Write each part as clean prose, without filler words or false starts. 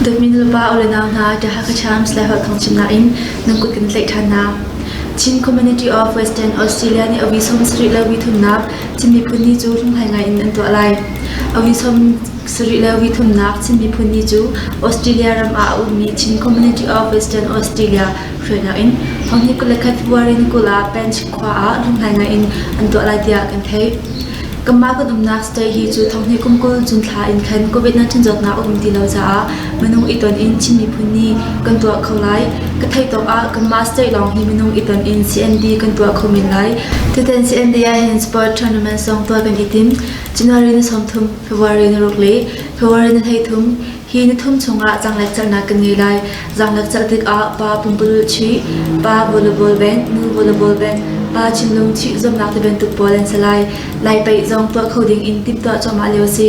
Dawtmi nulepa u le nau hna, The Hakha Times Laiholh thawngchimnak in nan kut kan tlaih ṭhan hna. Chin Community of Western Australia nih awi 70 le withumnak Chin Miphun Ni cu hlunghlai ngai in an tuah lai. Awi 70 le withumnak Chin Miphun Ni cu Australia ram ah a ummi Chin Community of Western Australia hruainak in thonghnih 21 February ni 20 ah Pench khua ah hlunghlai ngai in an tuah lai tiah kan theih. Kanmah kan umnak state hi cu thonghnih kum 20 June thla in khan COVID-19 zawtnak a um ti lo caah minung i ton in Chin miphun nih kan tuah kho lai. Ka theih tawk ah kanmah state lawng hi minung i ton in CND kan tuah kho men lai. Tutan CND ah hin sport tournament zong tuah kan i tim. January ni 30, February ni ruk le February ni 13 Hi nithum chungah zaanglek celhnak kan ngei lai. Zaanglek celh tikah pa pumpululh chuih, pa volleyball band, nu volleyball band, pa thinlung chuih zuamnak tibantuk pawl an si lai. Lai paih zong tuah kho ding in timhtuah cuahmah lio a si.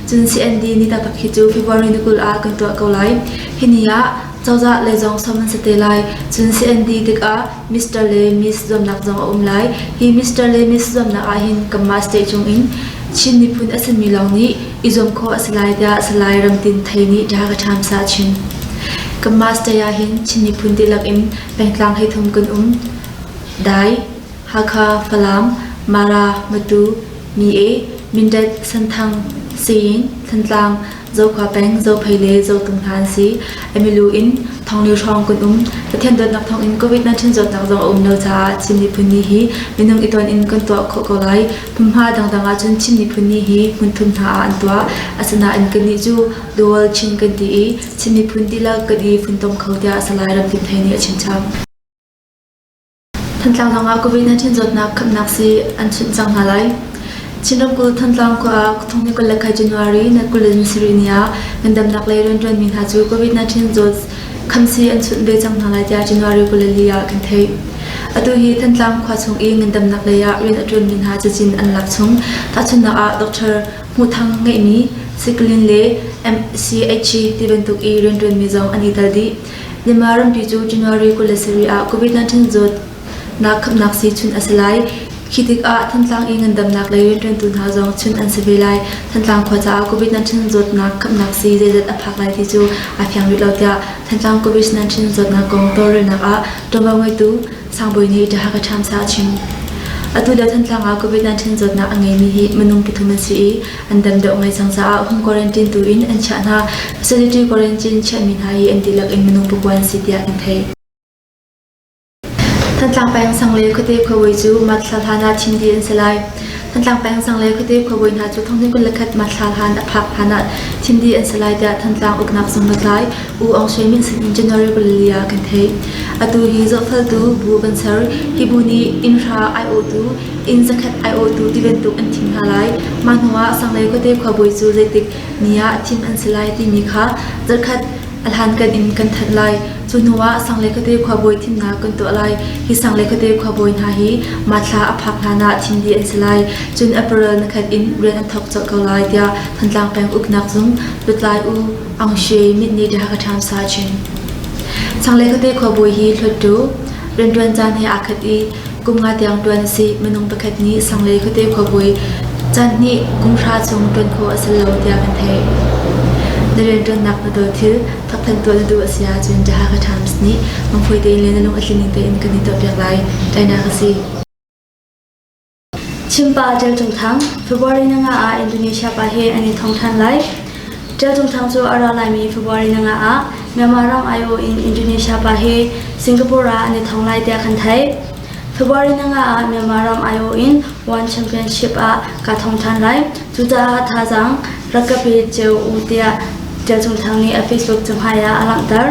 Cun CND ni taktak hi cu February ni 20 ah kan tuah ko lai. Hi ni ah cozah lei zong sawm an si te lai. Cun CND tikah Mr. le Miss zuamnak zong a um lai. Hi Mr. le Miss zuamnak ahhin kanmah state chungin Chin miphun a simi lawng nih i zuam khawh a si lai tiah Salai Ramtin Thei nih Dhaka Times ah a chim. Kanmah state ahhin Chin miphun dihlak in pengtlang hleithum kan um. Dai, Hakha, Falam, Mara, Matu, Mi-e, Mindat, Senthang, Siyin, Thantlang, Zokhua peng, Zophei le Zotung hna an si. A milu in thongli hrawng kan um. Pathian dawtnak thawngin COVID-19 zawtnak zong a um lo caah Chin miphun ni hi minung i ton in kan tuah khawh ko lai. Hmunhma dangdang ahcun Chin miphun ni hi hmunthum hna ah an tuah. Asinain kannih cu Dual Chin kan ti i Chin miphun dihlak kan i funtom kho tiah Salai Ram Tin Thei nih a chimchap. Thantlang zongah COVID-19 zawtnak khamnak sii an chunh cang hna lai. Chin ramkulh Thantlang khua ah thong ni 21 January na 27 ni ah ngandamnak lei rianṭuanmi hna cu COVID-19 zawt khamsii an chunh ve cang hna lai tiah January 24 ah kan theih. Atu hi Thantlang khua chung i ngandamnak lei ah rian a ṭuanmi hna cazin an lak chung. Tahchunhnak ah Dr. Hmuh Thang ngeihmi Siklin le MCH ti bantuk i rianṭuanmi zong an i tel dih. Myanmar rampi cu January 27 ah COVID-19 zawtnak khamnak sii chunh a si lai. Khi tikah Thantlang i ngandamnak lei rianṭuantu hna zong chunh an si ve lai. Thantlang khua caah COVID-19 zawtnak khamnak sii zeizat a phak lai ti cu aa fiang rih lo tiah Thantlang COVID-19 zawtnak kong tawlrelnak ah ṭuanvo ngeitu Sangbawi nih The Hakha Times ah a chim. Atu lio Thantlang ah COVID-19 zawtnak a ngeimi hi minung pathum an si i an dam deuh ngai cang caah home quarantine tu in an chiah hna. Facility quarantine chiahmi hna hi an dihlak in minung pakua an si tiah kan theih. Thantlang peng sang le khuate khuabawi cu Mathla hlan ah thim dih an si lai. Thantlang peng sang le khuate khuabawi hna cu thonghnih 21 Mathla hlan a phak hlan ah thim dih an si lai tiah Thantlang uknak zung lutlai U Aung Shwe Min sin in January 24 ah kan theih. Atu hi zohfeltu bu kan ser. Hi bu nih inn hra aiawhtu inn zakhat aiawhtu ti bantuk an thim hna lai. Mah hnuah sanglei khuate khuabawi cu zeitik ni ah thim an si lai timi kha zarkhat a hlankan in kan thanh lai. Cu hnuah sanglei khuate khuabawi thimnak kan tuah lai. Hi sanglei khuate khuabawi hna hi mah thla a phak hlan ah thim dih an si lai. Cun April nikhat in rian an thawk colh ko lai tiah Thantlang peng uknak zung lutlai U Aung Shwe Myint nih The Hakha Times ah a chim. Sanglei khuate khuabawi hi hlawttu rianṭuan caan he aa khat i Kum nga tiang ṭuan a si. Minung pakhat nih sanglei khuate khuabawi caan hnih kum hra chung ṭuan khawh a si lo tiah kan theih. Na rianṭuannak na daw thil thawkthan tuah na duh a si ahcun The Hakha Times nih lungfawi tein le na lung a tling tein kan i tuahpiak lai. Ṭainak a si. Chimpa Ṭial Cung Thang, February ni nga ah Indonesia pa he an i thong ṭhan lai. Ṭial Cung Thang cu a ra laimi February ni nga ah Myanmar ram aiawh in Indonesia pa he Singapore ah an i thong lai tiah kan theih. February ni nga ah Myanmar ram aiawh in One Championship ah kaa thong ṭhan lai. Cucaah thazaang rak ka pe cio u tiah Ṭial Cung Thang nih a Facebook cahmai ah a langhter.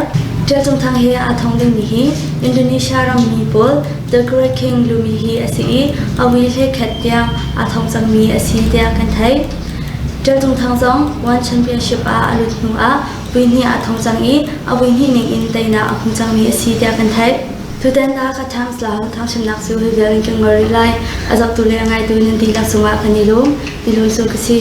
Ṭial Cung Thang he aa thong dingmi hi Indonesia rammi pawl The Great King Lumi hi a si i a wi hlekhet tiang aa thong cangmi a si tiah kan theih. Ṭial Cung Thang zong One Championship ah a lut hnu ah vui hnih aa thong cang i a vui hnih ning in teinak a hmu cangmi a si tiah kan theih. Tutan ah ka Times la thangchimnak cu hi vial in kan ngol rih lai. A zohtu le a ngaitu nan dihlak cungah kan i lawm. Ti lun cu ka si.